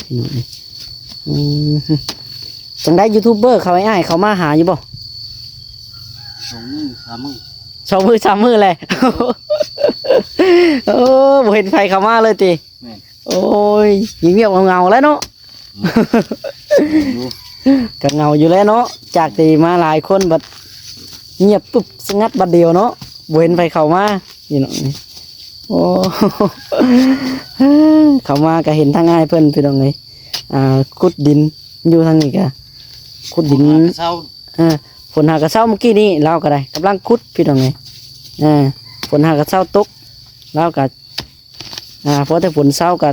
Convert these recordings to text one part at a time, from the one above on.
ພີ່ນ້ອງເອີຍ. ອືມ ຈັ່ງໃດຢູທູບເບີເຂົາ ອ້າຍເຂົາມາຫາຢູ່ບໍ່? ສອງມື້ສາມມື້ ສອງມື້ສາມມື້ແຫຼະ. ໂອ້ ບໍ່ເຫັນໃຜເຂົ້າມາເລີຍຕິ? ແມ່ນ. ໂອ້ຍ ງຽບໆເຫງົາໆແຫຼະເນາະ. ອືມ ກໍເຫງົາຢູ່ແຫຼະເນາະ ຈາກທີ່ມາຫຼາຍຄົນ ບັດງຽບປຶບສະຫງັດບັດດຽວເນາະ ບໍ່ເຫັນໃຜເຂົ້າມາພີ່ນ້ອງ. ໂອ້ ເຂົ້າມາກໍເຫັນທາງອ້າຍເພິ່ນພີ່ນ້ອງເອີຍ ອ່າ ຂຸດດິນຢູ່ທາງນີ້ກະ ຂຸດດິນ ຝົນຫາກະເຊົາ ເອີ ຝົນຫາກະເຊົາ ມື້ກີ້ນີ້ລາວກໍໄດ້ກຳລັງຂຸດພີ່ນ້ອງເອີຍ. ເອີ ຝົນຫາກະເຊົາຕົກ ລາວກໍ ອ່າ ພໍແຕ່ຝົນເຊົາກໍ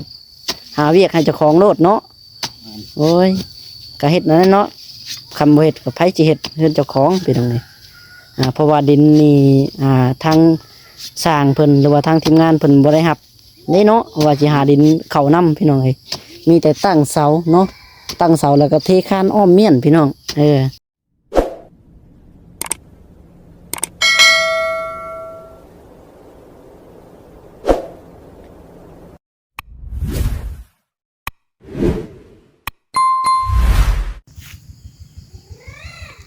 ຫາວຽກໃຫ້ເຈົ້າຂອງໂລດເນາະ. ແມ່ນ. ໂອ້ຍ ກະເຮັດນັ້ນແຫຼະເນາະ ຄັນບໍ່ເຮັດກໍໃຜຊິເຮັດເຮືອນເຈົ້າຂອງພີ່ນ້ອງເອີຍ. ອ່າ ເພາະວ່າດິນນີ້ ອ່າ ທາງຊ່າງເພິ່ນ ຫຼືວ່າທາງທີມງານເພິ່ນບໍ່ໄດ້ຮັບເດ້ເນາະ ວ່າຊິຫາດິນເຂົ້ານຳພີ່ນ້ອງເອີຍ. ມີແຕ່ຕັ້ງເສົາເນາະ ຕັ້ງເສົາແລ້ວກໍເທຄານອ້ອມມ້ຽນພີ່ນ້ອງ. ເອີ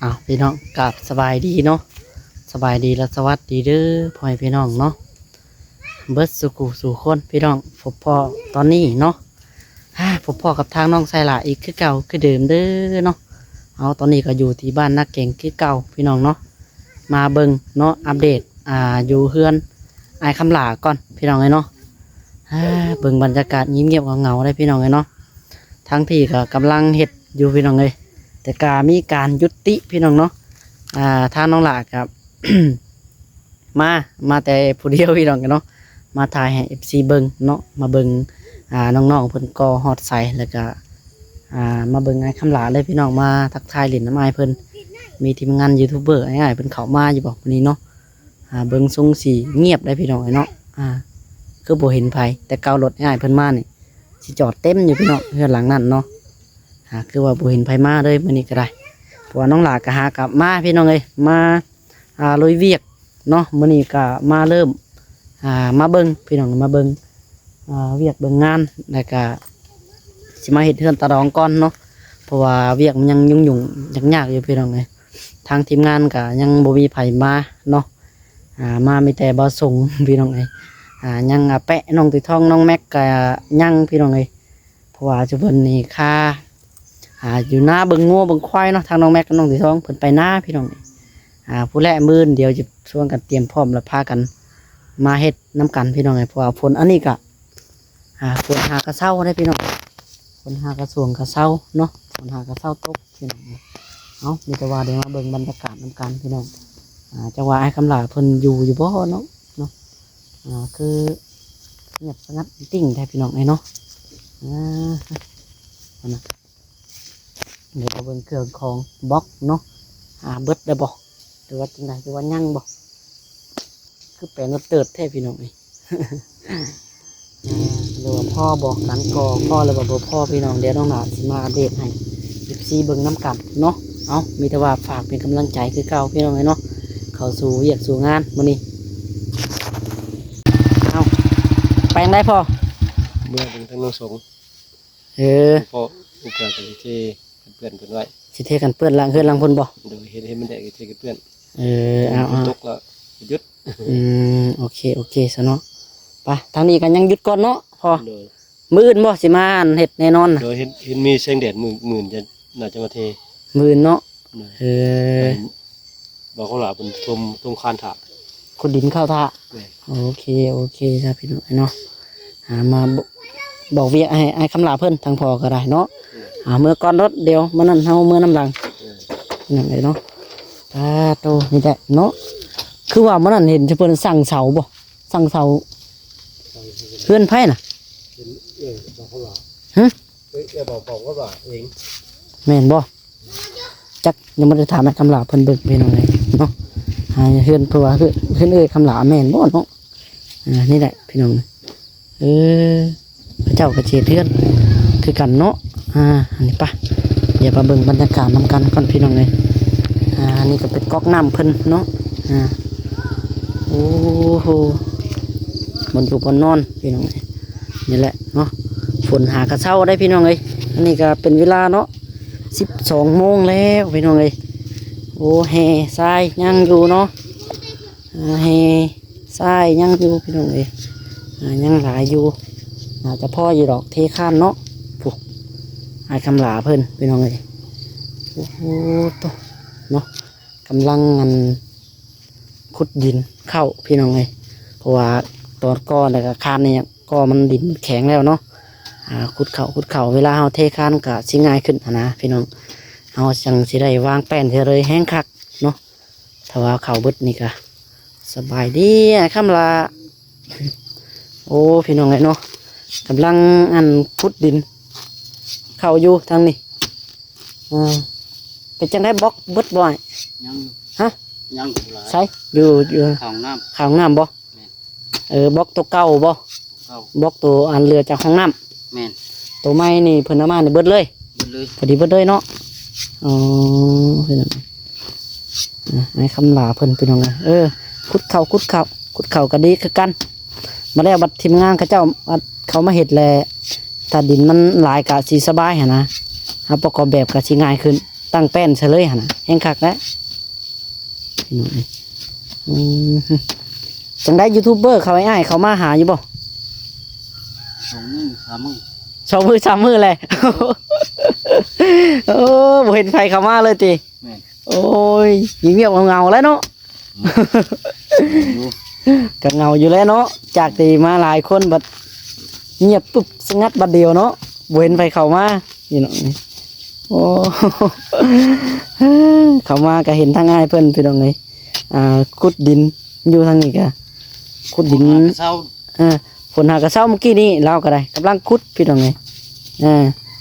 ເອົາ ພີ່ນ້ອງ ກາບສະບາຍດີເນາະ ສະບາຍດີ ແລະ ສະຫວັດດີເດີພໍ່ແມ່ພີ່ນ້ອງເນາະ ເບິດສູ່ຜູ້ສູ່ຄົນພີ່ນ້ອງ. ພົບພໍ້ຕອນນີ້ເນາະ ພົບພໍ້ກັບທາງນ້ອງໄຊລາອີກຄືເກົ່າຄືເດີມເດີເນາະ. ເອົາ ຕອນນີ້ກໍຢູ່ທີ່ບ້ານນາແກງຄືເກົ່າພີ່ນ້ອງເນາະ ມາເບິ່ງເນາະ ອັບເດດ ອ່າ ຢູ່ເຮືອນອ້າຍຄຳຫຼ້າກ່ອນພີ່ນ້ອງເອີຍເນາະ. ອ່າ ເບິ່ງບັນຍາກາດງຽບໆເຫງົາໆເດ້ພີ່ນ້ອງເອີຍເນາະ. ທາງພີ້ກໍກຳລັງເຮັດຢູ່ພີ່ນ້ອງເອີຍ ແຕ່ກະມີການຢຸດຕິພີ່ນ້ອງເນາະ. ອ່າ ທາງນ້ອງຫຼ້າກໍ ມາ ມາແຕ່ຜູ້ດຽວພີ່ນ້ອງເນາະ ມາຖ່າຍໃຫ້ເອັຟຊີເບິ່ງເນາະ ມາເບິ່ງ ອ່າ ນ້ອງໆເພິ່ນກໍ່ຮອດໃສ ແລ້ວກະ ອ່າ ມາເບິ່ງອ້າຍຄຳຫຼ້າເລີຍພີ່ນ້ອງ ມາທັກທາຍຫຼິ້ນນຳອ້າຍເພິ່ນ. ມີທີມງານຢູທູບເບີອ້າຍໆເພິ່ນເຂົ້າມາຢູ່ບໍ່ມື້ນີ້ເນາະ. ອ່າ ເບິ່ງຊົງຊິງຽບໄດ໋ພີ່ນ້ອງເອີຍເນາະ ອ່າ ຄືບໍ່ເຫັນໃຜ ແຕ່ເກົ່າລົດອ້າຍເພິ່ນມານີ້ ຊິຈອດເຕັມຢູ່ພີ່ນ້ອງ ເຮືອນຫຼັງນັ້ນເນາະ. ອ່າ ຄືວ່າບໍ່ເຫັນໃຜມາເລີຍມື້ນີ້ກໍໄດ້ ເພາະວ່ານ້ອງຫຼ້າກໍຫາກັບມາພີ່ນ້ອງເອີຍ ມາ ອ່າ ລຸຍວຽກເນາະ. ມື້ນີ້ກໍມາເລີ່ມ ອ່າ ມາເບິ່ງພີ່ນ້ອງ ມາເບິ່ງ ອ່າ ວຽກເບິ່ງງານ ແລ້ວກະຊິມາເຮັດເຮືອນຕາດອງກ່ອນເນາະ ເພາະວ່າວຽກມັນຍັງຫຍຸ້ງໆຍາກໆຢູ່ພີ່ນ້ອງເອີຍ. ທາງທີມງານກະຍັງບໍ່ມີໃຜມາເນາະ ອ່າ ມາມີແຕ່ບ່າວສົງພີ່ນ້ອງເອີຍ. ອ່າ ຍັງອາແປະ ນ້ອງຕີທອງ ນ້ອງແມັກກະຍັງພີ່ນ້ອງເອີຍ ເພາະວ່າຊຸມເພິ່ນນີ້ຄາ ອ່າ ຢູ່ນາເບິ່ງງົວເບິ່ງຄວາຍເນາະ. ທາງນ້ອງແມັກກັບນ້ອງສີທອງເພິ່ນໄປນາພີ່ນ້ອງ. ອ່າ ຜູ້ແລະມື້ອື່ນດຽວຈະຊວນກັນຕຽມພ້ອມ ແລ້ວພາກັນມາເຮັດນຳກັນພີ່ນ້ອງເອີຍ. ເພາະວ່າຝົນອັນນີ້ກະ ອ່າ ຝົນຫາກະເຊົາເດ້ພີ່ນ້ອງ ຝົນຫາກະຊ່ວງກະເຊົາເນາະ ຝົນຫາກະເຊົາຕົກພີ່ນ້ອງ. ເອົ້າ ມີແຕ່ວ່າໄດ້ມາເບິ່ງບັນຍາກາດນຳກັນພີ່ນ້ອງ. ອ່າ ຈັກວ່າອ້າຍຄຳຫຼ້າເພິ່ນຢູ່ ຢູ່ບໍ່ເນາະ ເນາະ. ອ່າ ຄືງຽບສະຫງັດຕິ່ງແທ້ພີ່ນ້ອງເອີຍເນາະ. ອ່າ ຫັ້ນນະ ດຽວມາເບິ່ງເຄື່ອງຂອງບລັອກເນາະ ຫາເບິດແລ້ວບໍ່ ຫຼືວ່າຈັ່ງໃດ ຫຼືວ່າຍັງບໍ່? ຄືແປນເຕີດແທ້ພີ່ນ້ອງເອີຍ. ອ່າ ຫຼືວ່າພໍບໍ່ ກັນກໍພໍ ຫຼືວ່າບໍ່ພໍພີ່ນ້ອງ ດຽວນ້ອງຫຼ້າຊິມາອັບເດດໃຫ້ເອັຟຊີເບິ່ງນຳກັນເນາະ. ເອົ້າ ມີແຕ່ວ່າຝາກເປັນກຳລັງໃຈຄືເກົ່າພີ່ນ້ອງເອີຍເນາະ ເຂົ້າສູ່ວຽກສູ່ງານມື້ນີ້. ເອົ້າ ໄປທາງໃດພໍ່? ເມືອເບິ່ງທາງໜອງສົງ. ເອີ ພໍ່ ເພື່ອນກໍຊິເທກັນເປື້ອນເພິ່ນໄວ້ ຊິເທກັນເປື້ອນຫຼັງເຮືອນຫຼັງເພິ່ນບໍ່? ໂດຍ ເຮັດໃຫ້ມັນແດດ ເທກັນເປື້ອນ. ເອີ ເອົາ ຝົນຕົກແລ້ວຢຸດ. ອືມ ໂອເຄ ໂອເຄຊະເນາະ. ໄປ ທາງນີ້ກໍຍັງຢຸດກ່ອນເນາະພໍ່. ໂດຍ ມື້ອື່ນບໍ່ຊິມາອັນເຮັດແນ່ນອນນະ? ໂດຍ ເຫັນ ເຫັນມີແສງແດດ ມື້ ມື້ອື່ນຈະ ໜ້າຈະມາເທ ມື້ອື່ນເນາະ. ໂດຍ ເອີ ບໍ່ເຂົາລາເພິ່ນຖົມ ຖົມຄານຖ້າ ຂຸດດິນເຂົ້າຖ້າ. ແມ່ນ ໂອເຄ ໂອເຄຊະພີ່ນ້ອງເນາະ. ອ່າ ມາບອກ ບອກວຽກໃຫ້ອ້າຍຄຳຫຼ້າເພິ່ນ ທາງພໍ່ກໍໄດ້ເນາະ. ອ່າ ເມືອກ່ອນໂລດ ດຽວມື້ນັ້ນເຮົາເມືອນຳຫຼັງ. ເອີ ນັ້ນແຫຼະເນາະ. ອ່າ ໂຕ ນີ້ແຫຼະເນາະ ຄືວ່າມື້ນັ້ນເຫັນເພິ່ນສັ່ງເສົາບໍ່? ສັ່ງເສົາເຮືອນໃຜນະ? ເອີ ບອກເຂົາວ່າ ຫຶ? ເອີ ບອກ ບອກເຂົາວ່າເອງ ແມ່ນບໍ່? ຈັກ ຍັງບໍ່ໄດ້ຖາມອ້າຍຄຳຫຼ້າເພິ່ນເບິ່ງພີ່ນ້ອງເອີຍເນາະ. ອ່າ ເຮືອນ ເພິ່ນວ່າເຮືອນ ເຮືອນເອື້ອຍຄຳຫຼ້າແມ່ນບໍ່ເນາະ? ອ່າ ນີ້ແຫຼະພີ່ນ້ອງ ເອີ ເຂົາເຈົ້າກໍຊິເຮັດເຮືອນຄືກັນເນາະ. ອ່າ ອັນນີ້ປະ ດຽວໄປເບິ່ງບັນຍາກາດນຳກັນກ່ອນພີ່ນ້ອງເອີຍ. ອ່າ ອັນນີ້ກໍເປັນກອກນ້ຳເພິ່ນເນາະ. ອ່າ ໂອ້ໂຫ ບ່ອນຢູ່ບ່ອນນອນພີ່ນ້ອງເອີຍ. ນີ້ແຫຼະເນາະ ຝົນຫາກະເຊົາໄດ໋ພີ່ນ້ອງເອີຍ. ນີ້ກໍເປັນເວລາເນາະ ສິບສອງໂມງແລ້ວພີ່ນ້ອງເອີຍ. ໂອ້ ແຮ່ຊາຍຍັງຢູ່ເນາະ ອ່າ ແຮ່ຊາຍຍັງຢູ່ພີ່ນ້ອງເອີຍ ອ່າ ຍັງຫຼາຍຢູ່ ໜ້າຈະພໍຢູ່ດອກ ເທຄານເນາະ. ຜູ້ ອ້າຍຄຳຫຼາເພິ່ນພີ່ນ້ອງເອີຍ ໂອ້ໂຫ ໂຕ ເນາະ ກຳລັງ ອັນ ຂຸດດິນເຂົ້າພີ່ນ້ອງເອີຍ ເພາະວ່າຕອນກໍ່ແລ້ວກໍຄານນີ້ ກໍມັນດິນແຂງແລ້ວເນາະ. ອ່າ ຂຸດເຂົ້າ ຂຸດເຂົ້າ ເວລາເຮົາເທຄານກໍຊິງ່າຍຂຶ້ນຫັ້ນນະພີ່ນ້ອງ ເຮົາຈັ່ງຊິໄດ້ວາງແປ້ນເທື່ອເລີຍ ແຮງຄັກເນາະ. ຖ້າວ່າເຂົ້າເບິດນີ້ກໍສະບາຍດີ ອ້າຍຄຳຫຼາ. ໂອ້ ພີ່ນ້ອງເອີຍເນາະ ກຳລັງ ອັນ ຂຸດດິນເຂົ້າຢູ່ທາງນີ້. ອ່າ ເປັນຈັ່ງໃດ ບລັອກເບິດບໍ່ອ້າຍ? ຍັງຢູ່ ຮະ? ຍັງຢູ່ຫຼາຍ ໃສ ຢູ່ ຢູ່ຂ້າງຫ້ອງນ້ຳ ຂ້າງຫ້ອງນ້ຳບໍ່? ແມ່ນ ເອີ ບລັອກໂຕເກົ່າບໍ່? ເກົ່າ ບລັອກໂຕອັນເຫຼືອຈາກຫ້ອງນ້ຳ. ແມ່ນ ໂຕໃໝ່ນີ້ເພິ່ນເອົາມານີ້ເບິດເລີຍ? ເບິດເລີຍ ພໍດີເບິດເລີຍເນາະ. ອໍ ພີ່ນ້ອງ ອ່າ ໃຫ້ຄຳຫຼາເພິ່ນພີ່ນ້ອງເອີຍ ເອີ ຂຸດເຂົ້າ ຂຸດເຂົ້າ ຂຸດເຂົ້າກໍດີຄືກັນ. ມາແລ້ວບັດທີມງານເຂົາເຈົ້າ ບັດເຂົາມາເຮັດແລ້ວ ຖ້າດິນມັນຫຼາຍກໍຊິສະບາຍຫັ້ນນະ ເຮົາປະກອບແບບກໍຊິງ່າຍຂຶ້ນ ຕັ້ງແປ້ນໃສ່ເລີຍຫັ້ນນະ ແຮງຄັກແລ້ວ. ພີ່ນ້ອງເອີຍ ອືມ ຈັ່ງໃດ ຢູທູບເບີເຂົາ ອ້າຍເຂົາມາຫາຢູ່ບໍ່? ສອງມື້ສາມມື້ ສອງມື້ສາມມື້ແຫຼະ. ໂອ້ ບໍ່ເຫັນໃຜເຂົ້າມາເລີຍຕິ? ແມ່ນ ໂອ້ຍ ງຽບໆເຫງົາໆແຫຼະເນາະ. ອືມ ຢູ່ ກໍເຫງົາຢູ່ແຫຼະເນາະ ຈາກທີ່ມາຫຼາຍຄົນ ບັດງຽບປຶບສະຫງັດບັດດຽວເນາະ ບໍ່ເຫັນໃຜເຂົ້າມາ ພີ່ນ້ອງ. ໂອ້ ເຂົ້າມາກໍເຫັນທາງອ້າຍເພິ່ນ ພີ່ນ້ອງເອີຍ ອ່າ ຂຸດດິນຢູ່ທາງນີ້ກໍ ຂຸດດິນ ຝົນຫາກະເຊົາ ເອີ ຝົນຫາກະເຊົາ ມື້ກີ້ນີ້ລາວກໍໄດ້ກຳລັງຂຸດ ພີ່ນ້ອງເອີຍ. ເອີ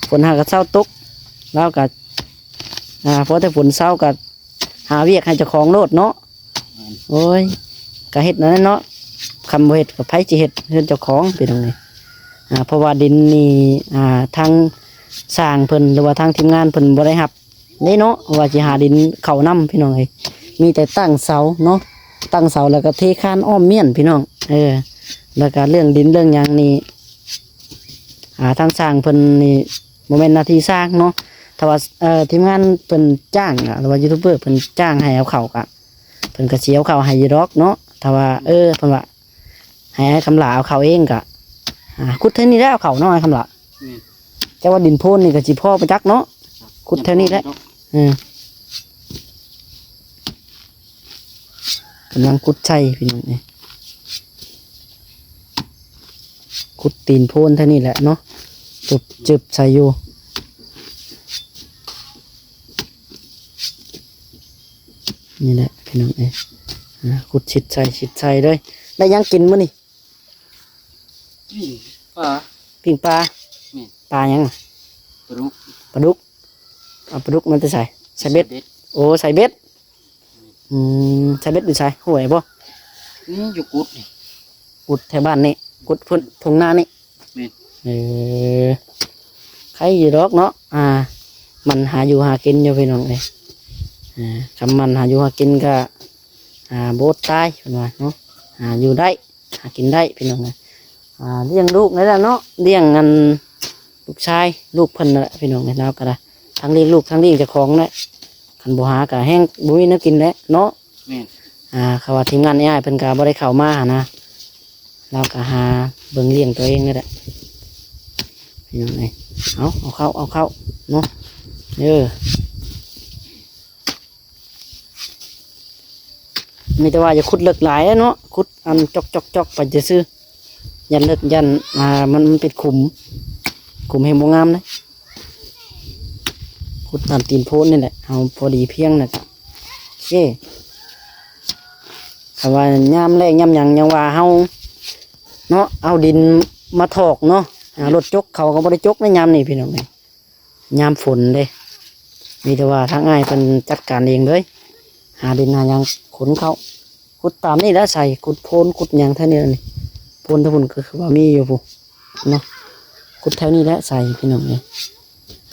ຝົນຫາກະເຊົາຕົກ ລາວກໍ ອ່າ ພໍແຕ່ຝົນເຊົາກໍຫາວຽກໃຫ້ເຈົ້າຂອງໂລດເນາະ. ແມ່ນ ໂອ້ຍ ກະເຮັດແນວນັ້ນເນາະ ຄັນບໍ່ເຮັດກໍໃຜຊິເຮັດເຮືອນເຈົ້າຂອງ ພີ່ນ້ອງເອີຍ. ອ່າ ເພາະວ່າດິນນີ້ ອ່າ ທາງຊ່າງເພິ່ນ ຫຼືວ່າທາງທີມງານເພິ່ນບໍ່ໄດ້ຮັບເດ້ເນາະ ວ່າຊິຫາດິນເຂົ້ານຳ ພີ່ນ້ອງເອີຍ. ມີແຕ່ຕັ້ງເສົາເນາະ ຕັ້ງເສົາແລ້ວກໍເທຄານອ້ອມມ້ຽນ ພີ່ນ້ອງ. ເອີ ແລ້ວກໍເລື່ອງດິນເລື່ອງຫຍັງນີ້ ອ່າ ທາງຊ່າງເພິ່ນນີ້ ບໍ່ແມ່ນໜ້າທີ່ຊ່າງເນາະ. ຖ້າວ່າ ເອີ ທີມງານເພິ່ນຈ້າງ ຫຼືວ່າຢູທູບເບີເພິ່ນຈ້າງໃຫ້ເອົາເຂົ້າ ກະເພິ່ນກະຊິເອົາເຂົ້າໃຫ້ຢູ່ດອກເນາະ. ຖ້າວ່າ ເອີ ເພິ່ນວ່າໃຫ້ອ້າຍຄຳຫຼາເອົາເຂົ້າເອງ ກະ ອ່າ ຂຸດເທົ່ານີ້ແຫຼະ ເອົາເຂົ້າເນາະ ອ້າຍຄຳຫຼາ. ແມ່ນ ແຕ່ວ່າດິນໂພນນີ້ກະຊິພໍປະຈັກເນາະ ຂຸດເທົ່ານີ້ແຫຼະ. ເອີ ກຳລັງຂຸດໃສ່ພີ່ນ້ອງເອີຍ ຂຸດຕີນໂພນເທົ່ານີ້ແຫຼະເນາະ ຈຶ່ບໆໃສ່ຢູ່. ນີ້ແຫຼະພີ່ນ້ອງເອີຍ ອ່າ ຂຸດຊິດໃສ່ ຊິດໃສ່ເລີຍ. ໄດ້ຫຍັງກິນມື້ນີ້? ປີ້ງປາ ປີ້ງປາ. ແມ່ນ ປາຫຍັງ? ປາດຸກ ປາດຸກ. ເອົາປາດຸກມາແຕ່ໃສ? ໃສ່ເບັດ ໃສ່ເບັດ. ໂອ້ ໃສ່ເບັດ. ອືມ ໃສ່ເບັດຢູ່ໃສ? ຫ້ວຍບໍ່? ນີ້ຢູ່ກຸດນີ້ ກຸດແຖວບ້ານນີ້ ກຸດພຸ້ນ ທົ່ງນານີ້. ແມ່ນ ເອີ ໄຄຢູ່ດອກເນາະ ອ່າ ມັນຫາຢູ່ຫາກິນຢູ່ພີ່ນ້ອງເອີຍ. ອ່າ ຄຳມັນຫາຢູ່ຫາກິນກໍ ອ່າ ບໍ່ອົດຕາຍເພິ່ນວ່າເນາະ ຫາຢູ່ໄດ້ ຫາກິນໄດ້ພີ່ນ້ອງເອີຍ. ອ່າ ລ້ຽງລູກນັ້ນແຫຼະເນາະ ລ້ຽງອັນ ລູກຊາຍ ລູກເພິ່ນນັ້ນແຫຼະພີ່ນ້ອງເອີຍ. ລາວກໍໄດ້ທັງລ້ຽງລູກ ທັງລ້ຽງເຈົ້າຂອງແຫຼະ ຄັນບໍ່ຫາກໍແຮ່ງບໍ່ມີແນວກິນແຫຼະເນາະ. ແມ່ນ ອ່າ ເຂົາວ່າທີມງານອ້າຍເພິ່ນກໍບໍ່ໄດ້ເຂົ້າມາຫັ້ນນະ ລາວກໍຫາເບິ່ງລ້ຽງຕົວເອງນີ້ແຫຼະ ພີ່ນ້ອງເອີຍ. ເອົາ ເອົາເຂົ້າ ເອົາເຂົ້າເນາະ ເອີ. ມີແຕ່ວ່າຢ່າຂຸດເລິກຫຼາຍເນາະ ຂຸດອັນຈອກໆໆໄປຊື່ໆ ຢ້ານເລິກ ຢ້ານ ອ່າ ມັນ ມັນເປັນຂຸມ ຂຸມແຮ່ງບໍ່ງາມເດ້. ຂຸດຕາມຕີນໂພນນີ້ແຫຼະ ເອົາພໍດີພຽງນະ ໂອເຄ. ຄຳວ່າຍາມແລ້ງຍາມຫຍັງ ຍັງວ່າເຮົາເນາະ ເອົາດິນມາຖອກເນາະ ອ່າ ລົດຈົກເຂົາກໍບໍ່ໄດ້ຈົກໃນຍາມນີ້ພີ່ນ້ອງເອີຍ. ຍາມຝົນເດ້ ມີແຕ່ວ່າທາງອ້າຍເພິ່ນຈັດການເອງເລີຍ ຫາດິນຫາຫຍັງຂົນເຂົ້າ ຂຸດຕາມນີ້ແຫຼະ ໃສ່ ຂຸດໂພນ ຂຸດຫຍັງແຖວນີ້ແຫຼະນີ້. ໂພນທາງພຸ້ນກໍຄືວ່າມີຢູ່ພຸ້ນເນາະ ຂຸດແຖວນີ້ແຫຼະ ໃສ່ພີ່ນ້ອງເອີຍ.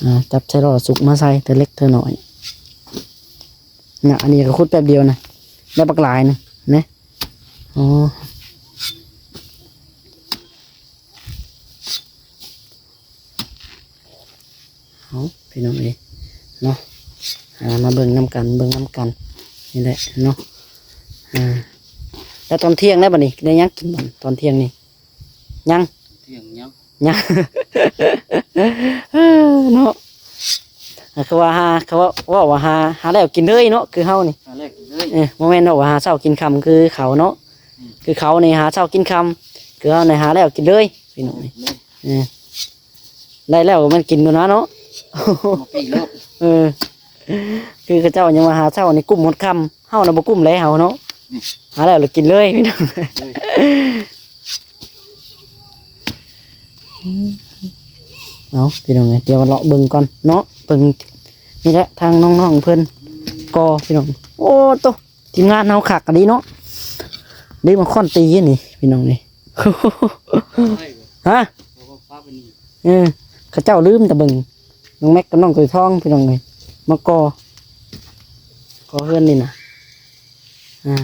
ອ່າ ຈັບໃສ່ລໍ້ສຸກມາໃສ່ ເທື່ອເລັກເທື່ອນ້ອຍນະ. ອັນນີ້ກໍຂຸດແປັບດຽວນະ ໄດ້ບັກຫຼາຍນະ ເນາະ. ອໍ. ເອົາ ພີ່ນ້ອງເອີຍເນາະ ອ່າ ມາເບິ່ງນຳກັນ ເບິ່ງນຳກັນນີ້ແຫຼະເນາະ ອ່າ ແລ້ວຕອນທ່ຽງແລ້ວບັດນີ້ ໄດ້ຫຍັງກິນບໍ່ຕອນທ່ຽງນີ້? ຍັງ ທ່ຽງຍັງ ຍັງ ເອີ ເນາະ ອ່າ ຄືວ່າຫາ ເຂົາເວົ້າວ່າຫາ ຫາແລ້ວກິນເລີຍເນາະ ຄືເຮົານີ້ ຫາແລ້ວກິນເລີຍ ເອີ ບໍ່ແມ່ນດອກວ່າຫາເຊົ້າກິນຄ່ຳຄືເຂົາເນາະ ອືມ ຄືເຂົານີ້ຫາເຊົ້າກິນຄ່ຳ ຄືເຮົານີ້ຫາແລ້ວກິນເລີຍ ພີ່ນ້ອງເອີຍ ເອີ ໄດ້ແລ້ວມັນກິນໂລດນະເນາະ ໝົດປີໂລດ ເອີ ຄືເຂົາເຈົ້າຍັງວ່າຫາເຊົ້ານີ້ກຸ້ມຮອດຄ່ຳ ເຮົານະບໍ່ກຸ້ມແລ້ວເຮົາເນາະ ອືມ ຫາແລ້ວລະກິນເລີຍ ພີ່ນ້ອງ ເອີ ເອົາ ພີ່ນ້ອງເອີຍ ດຽວເລາະເບິ່ງກ່ອນເນາະ ເບິ່ງ ນີ້ແຫຼະທາງນ້ອງໆເພິ່ນກໍ ພີ່ນ້ອງ ໂອ້ໂຕ ທີມງານເຮົາຄັກອີ່ຫຼີເນາະ ໄດ້ມາຄ້ອນຕີນີ້ ພີ່ນ້ອງເອີຍ ຮະ ເອີ ເຂົາເຈົ້າລືມແຕ່ເບິ່ງ ນ້ອງແມັກກັບນ້ອງໂຕຍທອງ ພີ່ນ້ອງເອີຍ ມາກໍ່ ກໍ່ເຮືອນນີ້ນະ ອ່າ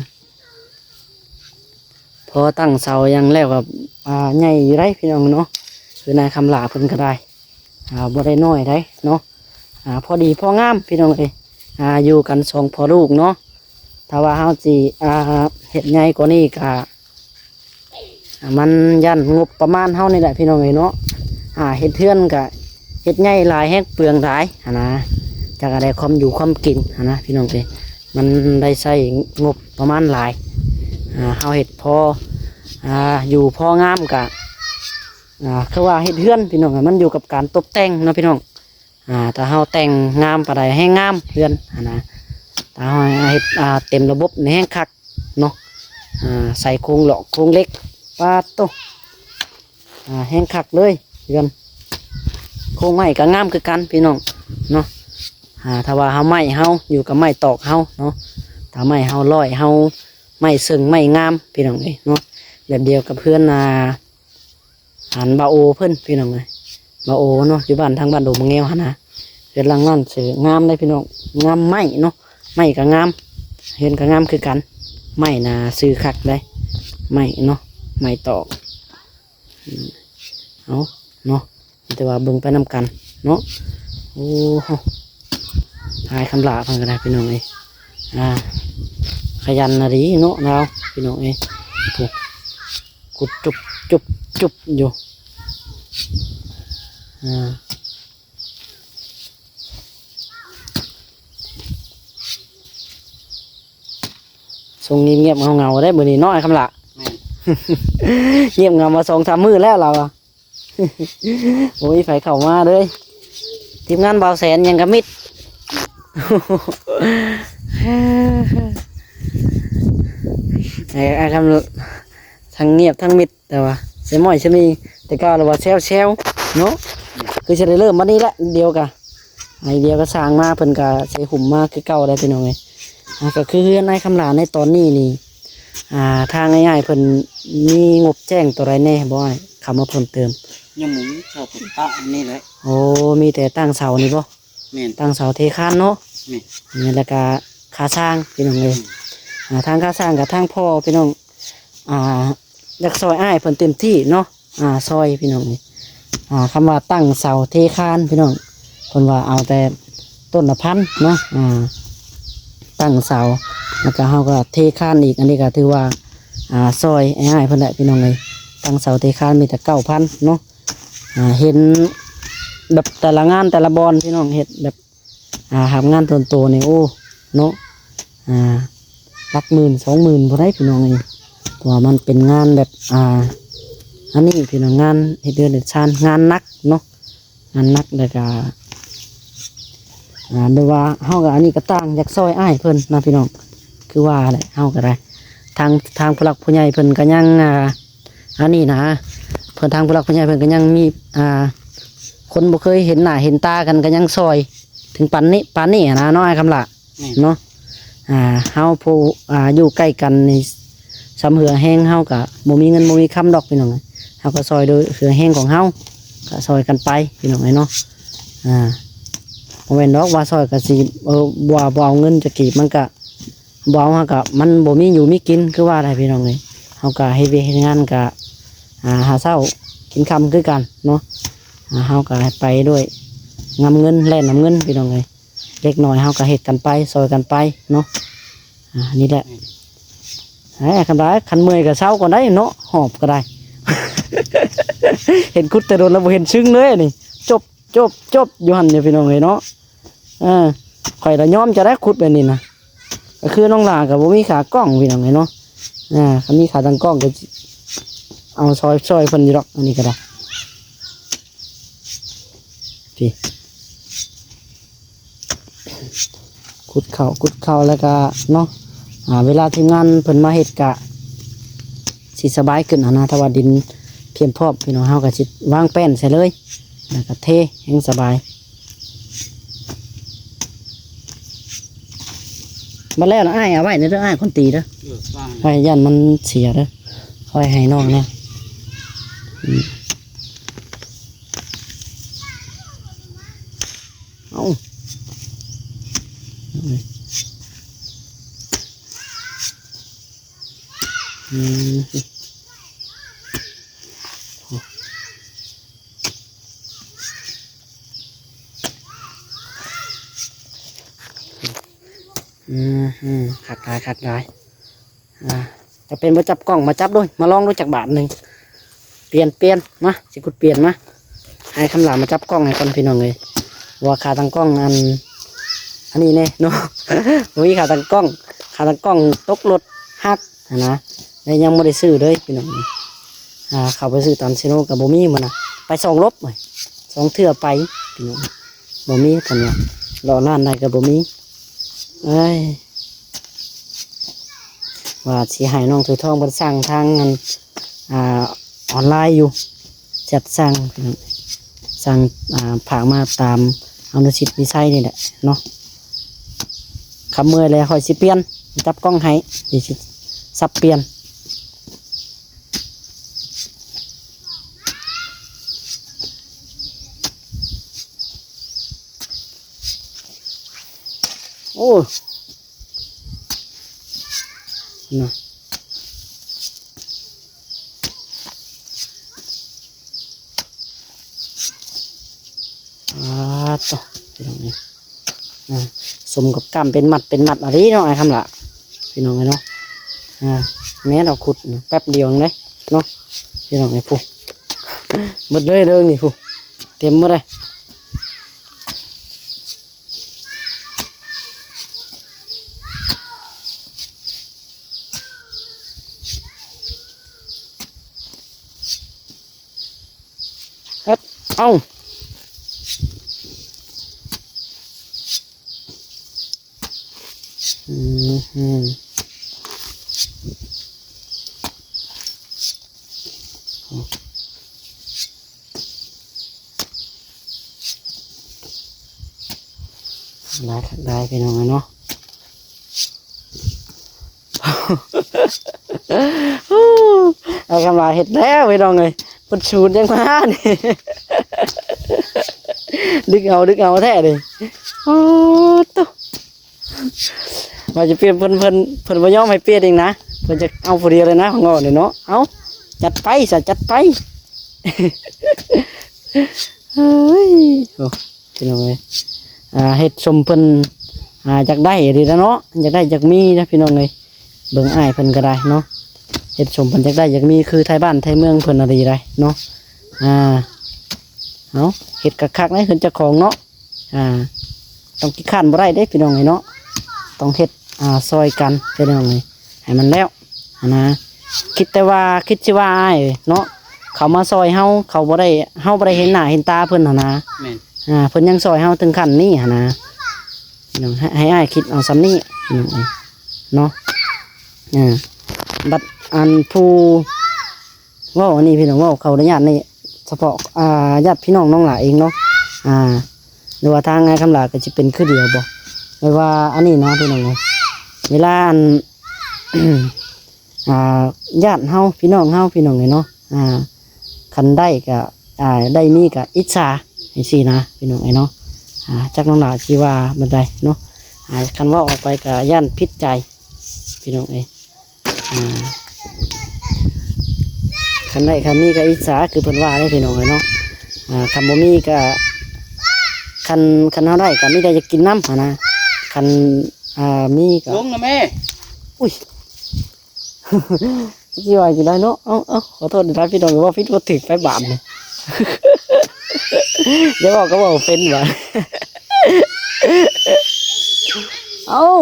ພໍຕັ້ງເສົາຫຍັງແລ້ວກໍ ອ່າ ໃຫຍ່ຢູ່ໃດ໋ ພີ່ນ້ອງເນາະ ຄືນາຍຄຳຫຼ້າເພິ່ນກໍໄດ້ ອ່າ ບໍ່ໄດ້ນ້ອຍໃດ໋ເນາະ ອ່າ ພໍດີພໍງາມ ພີ່ນ້ອງເອີຍ ອ່າ ຢູ່ກັນສອງພໍ່ລູກເນາະ ຖ້າວ່າເຮົາຊິ ອ່າ ເຮັດໃຫຍ່ກວ່ານີ້ກະ ອ່າ ມັນຢ້ານງົບປະມານເຮົານີ້ແຫຼະ ພີ່ນ້ອງເອີຍເນາະ ອ່າ ເຮັດເຮືອນກະເຮັດໃຫຍ່ຫຼາຍແຮງ ເປືອງຫຼາຍຫັ້ນນະ ຈັກໄດ້ຄວາມຢູ່ຄວາມກິນຫັ້ນນະ ພີ່ນ້ອງເອີຍ ມັນໄດ້ໃຊ້ງົບປະມານຫຼາຍ ອ່າ ເຮົາເຮັດພໍ ອ່າ ຢູ່ພໍງາມກະ ອ່າ ຄືວ່າເຮັດເຮືອນ ພີ່ນ້ອງ ມັນຢູ່ກັບການຕົບແຕ່ງເນາະ ພີ່ນ້ອງ ອ່າ ຖ້າເຮົາແຕ່ງງາມປານໃດແຮງງາມເຮືອນຫັ້ນນະ ຖ້າເຮົາເຮັດ ອ່າ ເຕັມລະບົບນີ້ແຮງຄັກເນາະ ອ່າ ໃສ່ໂຄງຫຼອກໂຄງເຫຼັກ ປາດໂຕ ອ່າ ແຮງຄັກເລີຍເຮືອນ ໂຄງໄມ້ກໍງາມຄືກັນ ພີ່ນ້ອງເນາະ ອ່າ ຖ້າວ່າເຮົາໄມ້ເຮົາຢູ່ກັບໄມ້ຕອກເຮົາເນາະ ຖ້າໄມ້ເຮົາຮ້ອຍເຮົາ ໄມ້ເຊິ່ງໄມ້ງາມ ພີ່ນ້ອງເອີຍເນາະ ແບບດຽວກັບເຮືອນ ອ່າ ອັນບ່າວໂອເພິ່ນ ພີ່ນ້ອງເອີຍ ບ່າວໂອເນາະ ຢູ່ບ້ານ ທາງບ້ານດົງມະແງວຫັ້ນນະ ເຮືອນຫຼັງນັ້ນຊື່ງາມເດ້ ພີ່ນ້ອງ ງາມໄມ້ເນາະ ໄມ້ກໍງາມ ເຮືອນກໍງາມຄືກັນ ໄມ້ນະຊື່ຄັກເດ້ ໄມ້ເນາະ ໄມ້ຕອກ ເອົາເນາະ ມີແຕ່ວ່າເບິ່ງໄປນຳກັນເນາະ ໂອ້ ນາຍຄຳຫຼ້າເພິ່ນກໍໄດ້ ພີ່ນ້ອງເອີຍ ອ່າ ຂະຫຍັນນະດີເນາະລາວ ພີ່ນ້ອງເອີຍ ໂອ້ ກຸດຈຸບຈຸບຈຸບຢູ່ ອ່າ ຊົງງຽບໆເຫງົາໆເດ້ມື້ນີ້ເນາະ ອ້າຍຄຳຫຼ້າ ແມ່ນ ງຽບເຫງົາມາສອງສາມມື້ແລ້ວລາວ ໂອ້ຍ ໃຜເຂົ້າມາເລີຍ ທີມງານບ່າວແສນຫຍັງກໍມິດ ເອີ ອ້າຍຄຳ ທັງງຽບທັງມິດ ແຕ່ວ່າເຊມ້ອຍເຊມີ ແຕ່ເກົ່າລະວ່າແຊວໆເນາະ ຄືຊິໄດ້ເລີ່ມບັດນີ້ແຫຼະ ດຽວກະ ໄອເດຍກໍສ້າງມາ ເພິ່ນກໍໃສ່ຫຸ້ມມາຄືເກົ່າໄດ໋ ພີ່ນ້ອງເອີຍ ອ່າ ກໍຄືເຮືອນອ້າຍຄຳຫຼ້າໃນຕອນນີ້ນີ້ ອ່າ ທາງອ້າຍເພິ່ນມີງົບແຈ້ງຕົວໃດແດ່ບໍ່ ອ້າຍ ຄຳວ່າເພີ່ມເຕີມ ຍັງບໍ່ມີ ເຂົາກໍປະອັນນີ້ແຫຼະ ໂອ້ ມີແຕ່ຕັ້ງເສົານີ້ບໍ່? ແມ່ນ ຕັ້ງເສົາເທຄານເນາະ ແມ່ນ ແລ້ວກໍຄ່າສ້າງ ພີ່ນ້ອງເອີຍ ແມ່ນ ອ່າ ທາງຄ່າສ້າງກັບທາງພໍ່ ພີ່ນ້ອງ ອ່າ ຢາກຊ່ອຍອ້າຍເພິ່ນເຕັມທີ່ເນາະ ອ່າ ຊ່ອຍ ພີ່ນ້ອງເອີຍ ອ່າ ຄຳວ່າຕັ້ງເສົາເທຄານ ພີ່ນ້ອງ ເພິ່ນວ່າເອົາແຕ່ຕົ້ນລະພັນເນາະ ອ່າ ຕັ້ງເສົາ ແລ້ວກໍເຮົາກໍເທຄານອີກ ອັນນີ້ກໍຖືວ່າ ອ່າ ຊ່ອຍອ້າຍເພິ່ນແຫຼະ ພີ່ນ້ອງເອີຍ ຕັ້ງເສົາເທຄານມີແຕ່ເກົ້າພັນເນາະ ອ່າ ເຫັນແບບແຕ່ລະງານແຕ່ລະບ່ອນ ພີ່ນ້ອງ ເຮັດແບບ ອ່າ ຮັບງານສ່ວນໂຕນີ້ ໂອ້ ເນາະ ອ່າ ຫຼັກໝື່ນ ສອງໝື່ນ ບໍ່ໄດ້ ພີ່ນ້ອງເອີຍ ເພາະວ່າມັນເປັນງານແບບ ອ່າ ອັນນີ້ ພີ່ນ້ອງ ງານເຮັດເຮືອນເຮັດຊານ ງານໜັກເນາະ ງານໜັກ ແລ້ວກະ ອ່າ ແບບວ່າເຮົາກະ ອັນນີ້ກະຕ່າງ ຢາກຊ່ອຍອ້າຍເພິ່ນນະ ພີ່ນ້ອງ ຄືວ່າແຫຼະ ເຮົາກະໄດ້ ທາງ ທາງຜູ້ຫຼັກຜູ້ໃຫຍ່ເພິ່ນກະຍັງ ອ່າ ອັນນີ້ນະ ເພິ່ນ ທາງຜູ້ຫຼັກຜູ້ໃຫຍ່ເພິ່ນກໍຍັງມີ ອ່າ ຄົນບໍ່ເຄີຍເຫັນໜ້າເຫັນຕາກັນ ກໍຍັງຊ່ອຍເຖິງປານນີ້ ປານນີ້ຫັ້ນນະເນາະ ອ້າຍຄຳຫຼ້າ ແມ່ນ ເນາະ ອ່າ ເຮົາຜູ້ ອ່າ ຢູ່ໃກ້ກັນນີ້ ສ່ຳເຫື່ອແຮງເຮົາກໍບໍ່ມີເງິນບໍ່ມີຄຳດອກ ພີ່ນ້ອງ ເຮົາກໍຊ່ອຍໂດຍເຫື່ອແຮງຂອງເຮົາ ກໍຊ່ອຍກັນໄປ ພີ່ນ້ອງເອີຍເນາະ ອ່າ ບໍ່ແມ່ນດອກວ່າຊ່ອຍກໍຊິ ເອີ ບໍ່ ບໍ່ເອົາເງິນຈັກກີບ ມັນກໍ ບໍ່ເອົາ ເຮົາກະ ມັນບໍ່ມີຢູ່ມີກິນ ຄືວ່າໄດ໋ ພີ່ນ້ອງເອີຍ ເຮົາກະເຮັດວຽກເຮັດງານກະ ອ່າ ຫາເຊົ້າກິນຄ່ຳຄືກັນເນາະ ອ່າ ເຮົາກະໃຫ້ໄປດ້ວຍ ນຳເງິນ ແລ່ນນຳເງິນ ພີ່ນ້ອງເອີຍ. ເລັກນ້ອຍເຮົາກໍເຮັດກັນໄປ ຊ່ອຍກັນໄປເນາະ. ອ່າ ນີ້ແຫຼະ. ເອີ ຄັນວ່າ ຄັນເມື່ອຍກໍເຊົາກ່ອນໄດ້ເນາະ ຫອບກໍໄດ້. ເຫັນຂຸດແຕ່ດົນແລ້ວ ບໍ່ເຫັນຊຶ້ງເລີຍນີ້ ຈົບ ຈົບ ຈົບຢູ່ຫັ້ນຢູ່ ພີ່ນ້ອງເອີຍເນາະ. ເອີ ຂ້ອຍລະຍອມເຈົ້າໄດ໋ ຂຸດແບບນີ້ນະ. ກໍຄືນ້ອງຫຼ້າກໍບໍ່ມີຂາກ້ອງ ພີ່ນ້ອງເອີຍເນາະ. ອ່າ ຄັນມີຂາຕັ້ງກ້ອງກໍເອົາຊ່ອຍ ຊ່ອຍເພິ່ນຢູ່ດອກ ອັນນີ້ກໍໄດ້. ພີ້ ຂຸດເຂົ້າ ຂຸດເຂົ້າ ແລ້ວກະເນາະ ອ່າ ເວລາທີມງານເພິ່ນມາເຮັດກະຊິສະບາຍຂຶ້ນຫັ້ນນະ. ຖ້າວ່າດິນພຽມພ້ອມ ພີ່ນ້ອງ ເຮົາກະຊິວາງແປ້ນໃສ່ເລີຍ ແລ້ວກະເທແຮ່ງສະບາຍ. ບັດແລ້ວນະ ອ້າຍເອົາໄວ້ເດີ ອ້າຍຄົນຕີເດີ ເອີ ວາງ ໄວ້ ຢ້ານມັນເສຍເດີ ຄ່ອຍໃຫ້ນ້ອງແດ່. ອືມ ເອົາ ອືມ ອືມ ຄັກຫຼາຍ ຄັກຫຼາຍ. ອ່າ ຈະເປັນບໍ່ຈັບກ້ອງ ມາຈັບດູ ມາລອງດູຈັກບາດໜຶ່ງ. ປ່ຽນ ປ່ຽນ ມາ ຊິຂຸດປ່ຽນ ມາ ໃຫ້ຄຳຫຼາມາຈັບກ້ອງໃຫ້ກ່ອນ ພີ່ນ້ອງເອີຍ. ວ່າຂາຕັ້ງກ້ອງ ອັນ ອັນນີ້ແນ່ເນາະ ບໍ່ມີຂາຕັ້ງກ້ອງ ຂາຕັ້ງກ້ອງຕົກລົດຫັກຫັ້ນນະ ແລະຍັງບໍ່ໄດ້ຊື້ເລີຍ ພີ່ນ້ອງ. ອ່າ ເຂົ້າໄປຊື້ຕາມເຊໂນກໍບໍ່ມີ ມື້ນະ ໄປສອງລົບ ສອງເທື່ອໄປ ພີ່ນ້ອງ. ບໍ່ມີ ຄັນວ່າເລາະຮ້ານໃດກໍບໍ່ມີ. ເອີຍ ວ່າຊິໃຫ້ນ້ອງຖວຍທອງເພິ່ນສັ່ງທາງ ອັນ ອ່າ ອອນລາຍຢູ່ ແຊັດສັ່ງ ສັ່ງ ອ່າ ຝາກມາຕາມອະນຸສິດວິໄສນີ້ແຫຼະເນາະ. ຄັນເມື່ອຍແລ້ວຂ້ອຍຊິປ່ຽນ ຈັບກ້ອງໃຫ້ ດຽວຊິສັບປ່ຽນ. ໂອ້ ນະ ອາ ໂທ້ ພີ່ນ້ອງເອີຍ. ອ່າ ສົມກັບກ້າມເປັນມັດເປັນມັດອີ່ຫຼີເນາະ ອ້າຍຄຳຫຼ້າ ພີ່ນ້ອງເອີຍເນາະ. ອ່າ ແມ່ນເອົາຂຸດແປັບດຽວເອງເດ້ເນາະ ພີ່ນ້ອງເອີຍ. ພຸ້ນ ໝົດເລີຍເດີນີ້ ພຸ້ນ ເຕັມໝົດເລີຍ. ເອີ ເອົ້າ ອືມ ຫຼາຍຄັກຫຼາຍ ພີ່ນ້ອງເອີຍເນາະ. ອ້າຍຄຳຫຼ້າເຮັດແລ້ວ ພີ່ນ້ອງເອີຍ ເພິ່ນສູນຍັງມານີ້ ດຶກເອົາ ດຶກເອົາແທ້ນີ້. ໂອ້ ໂຕ ວ່າຈະປ່ຽນ ເພິ່ນ ເພິ່ນ ເພິ່ນບໍ່ຍອມໃຫ້ປ່ຽນອີກນະ ເພິ່ນຈະເອົາຜູ້ດຽວເລີຍນະ ຂອງເຮົານີ້ເນາະ. ເອົ້າ ຈັດໄປຊະ ຈັດໄປ. ເຮີ້ຍ ໂອ້ ພີ່ນ້ອງເອີຍ ອ່າ ເຮັດສົມເພິ່ນ ອ່າ ຢາກໄດ້ອີ່ຫຼີແຫຼະເນາະ ຢາກໄດ້ຢາກມີນະ ພີ່ນ້ອງເອີຍ. ເບິ່ງອ້າຍເພິ່ນກໍໄດ້ເນາະ ເຮັດສົມເພິ່ນຢາກໄດ້ຢາກມີ ຄືໄທບ້ານໄທເມືອງເພິ່ນອີ່ຫຼີໄດ໋ເນາະ. ອ່າ ເອົາ ເຮັດຄັກໆໃນເຮືອນເຈົ້າຂອງເນາະ. ອ່າ ຕ້ອງຂີ້ຄ້ານບໍ່ໄດ້ເດ້ ພີ່ນ້ອງເອີຍເນາະ ຕ້ອງເຮັດ ອ່າ ຊ່ອຍກັນ ພີ່ນ້ອງເອີຍ ໃຫ້ມັນແລ້ວຫັ້ນນະ. ຄິດແຕ່ວ່າ ຄິດຊິວ່າອ້າຍເນາະ ເຂົາມາຊ່ອຍເຮົາ ເຂົາບໍ່ໄດ້ ເຮົາບໍ່ໄດ້ເຫັນໜ້າເຫັນຕາເພິ່ນຫັ້ນນະ. ແມ່ນ ອ່າ ເພິ່ນຍັງຊ່ອຍເຮົາເຖິງຂັ້ນນີ້ຫັ້ນນະ ພີ່ນ້ອງ ໃຫ້ ໃຫ້ອ້າຍຄິດເອົາສ່ຳນີ້ ພີ່ນ້ອງເອີຍເນາະ. ອ່າ ບັດອັນຜູ້ ເວົ້າອັນນີ້ພີ່ນ້ອງ ເວົ້າເຂົ້າໃນຍາດນີ້ ສະເພາະ ອ່າ ຍາດພີ່ນ້ອງນ້ອງຫຼ້າເອງເນາະ. ອ່າ ຫຼືວ່າທາງອ້າຍຄຳຫຼ້າກໍຊິເປັນຄືດຽວບໍ່ ແບບວ່າອັນນີ້ນະ ພີ່ນ້ອງເອີຍ ເວລາອັນ ອ່າ ຍາດເຮົາ ພີ່ນ້ອງເຮົາ ພີ່ນ້ອງເອີຍເນາະ ອ່າ ຄັນໄດ້ກໍ ອ່າ ໄດ້ມີກໍອິດສາຈັ່ງຊີ້ນະ ພີ່ນ້ອງເອີຍເນາະ. ອ່າ ຈັກນ້ອງຫຼ້າຊິວ່າແບບໃດເນາະ ອ່າ ຄັນເວົ້າອອກໄປກໍຢ້ານຜິດໃຈ ພີ່ນ້ອງເອີຍ. ອ່າ ຄັນໄດ້ຄັນມີກໍອິດສາ ຄືເພິ່ນວ່າເດ້ ພີ່ນ້ອງເອີຍເນາະ. ອ່າ ຄັນບໍ່ມີກໍ ຄ ຄັນ ຄັນເຮົາໄດ້ກໍມີແຕ່ຢາກກິນນຳຫັ້ນນະ ຄັນ ອ່າ ມີກໍ ລົງນະແມ່ ອຸ້ຍ ຊິວ່າຈັ່ງໃດເນາະ. ເອົາ ເອົາ ຂໍໂທດຫຼາຍໆ ພີ່ນ້ອງ ເວົ້າຜິດເວົ້າຖືກໄປບາດນີ້ ຢ່າເວົ້າກໍເວົ້າເປັນວ່າ ເອົາ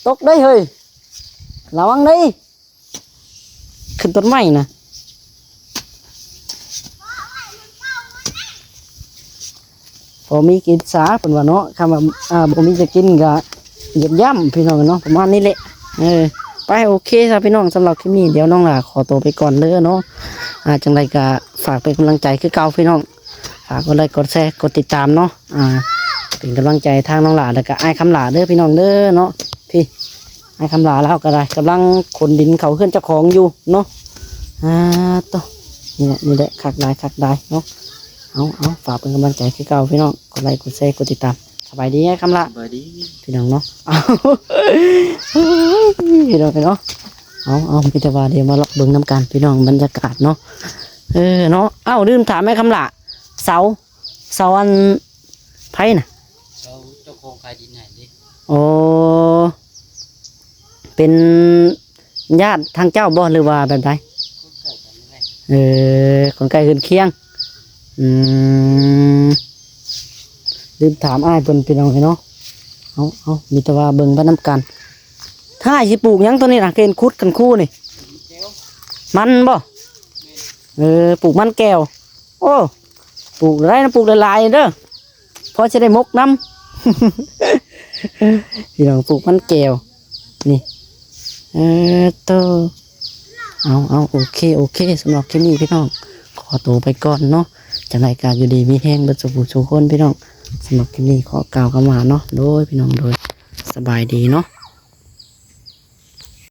ຕົກໄດ໋ເຮີ້ຍ ລະວັງເດີ້ ຂຶ້ນຕົ້ນໄມ້ນະ ພໍມີກິນສາເພິ່ນວ່າເນາະ ຄຳວ່າ ອ່າ ບໍ່ມີຈະກິນກະຢ້ຽມໆ ພີ່ນ້ອງເນາະ ປະມານນີ້ແຫຼະ. ເອີ ໄປ ໂອເຄຊະພີ່ນ້ອງ ສຳລັບຄລິບນີ້ ດຽວນ້ອງຫຼ້າຂໍໂຕໄປກ່ອນເດີເນາະ. ອ່າ ຈັ່ງໃດກະຝາກເປັນກຳລັງໃຈຄືເກົ່າພີ່ນ້ອງ ຝາກກົດໄລກົດແຊກົດຕິດຕາມເນາະ ອ່າ ເປັນກຳລັງໃຈທາງນ້ອງຫຼ້າ ແລ້ວກະອ້າຍຄຳຫຼ້າເດີພີ່ນ້ອງເດີເນາະ. ພີ່ ອ້າຍຄຳຫຼ້າລາວກໍໄດ້ ກຳລັງຂົນດິນເຂົ້າເຮືອນເຈົ້າຂອງຢູ່ເນາະ. ອ່າ ໂຕ ນີ້ແຫຼະ ນີ້ແຫຼະ ຄັກຫຼາຍ ຄັກຫຼາຍເນາະ. ເອົາ ເອົາ ຝາກເປັນກຳລັງໃຈຄືເກົ່າພີ່ນ້ອງ ກົດໄລກົດແຊກົດຕິດຕາມ. ສະບາຍດີອ້າຍຄຳຫຼ້າ ສະບາຍດີພີ່ນ້ອງເນາະ. ເອົາ ພີ່ນ້ອງເນາະ ເອົາ ເອົາ ມີແຕ່ວ່າດຽວມາເລາະເບິ່ງນຳກັນພີ່ນ້ອງ ບັນຍາກາດເນາະ. ເອີ ເນາະ ເອົ້າ ລືມຖາມອ້າຍຄຳຫຼ້າ ເສົາ ເສົາອັນໃຜນະ? ເຂົາເຈົ້າຂອງຂາຍດິນໃຫ້ເດ້. ໂອ້ ເປັນຍາດທາງເຈົ້າບໍ່ ຫຼືວ່າແບບໃດ? ຄົນໃກ້ກັນນີ້ແຫຼະ. ເອີ ຄົນໃກ້ເຮືອນຄຽງ. ອືມ ລືມຖາມອ້າຍເພິ່ນພີ່ນ້ອງເອີຍເນາະ. ເອົາ ເອົາ ມີແຕ່ວ່າເບິ່ງໄປນຳກັນ. ທ້າຍຊິປູກຫຍັງຕົວນີ້ນະ ເຫັນຂຸດກັນຄູ່ນີ້? ມັນບໍ່? ເອີ ປູກມັນແກ້ວ. ໂອ້ ປູກໄດ້ນະ ປູກຫຼາຍໆເດີ ພໍຊິໄດ້ໝົກນຳ ພີ່ນ້ອງ. ປູກມັນແກ້ວນີ້ ເອີ ໂຕ ເອົາ ເອົາ ໂອເຄ ໂອເຄ ສຳລັບຄລິບນີ້ພີ່ນ້ອງ ຂໍໂຕໄປກ່ອນເນາະ. ຈັ່ງໃດກໍຢູ່ດີມີແຮງເບິດສູ່ຜູ້ສູ່ຄົນພີ່ນ້ອງ. ສຳລັບຄລິບນີ້ຂໍກ່າວຄຳວ່າເນາະ ໂດຍ ພີ່ນ້ອງ ໂດຍ ສະບາຍດີເນາະ.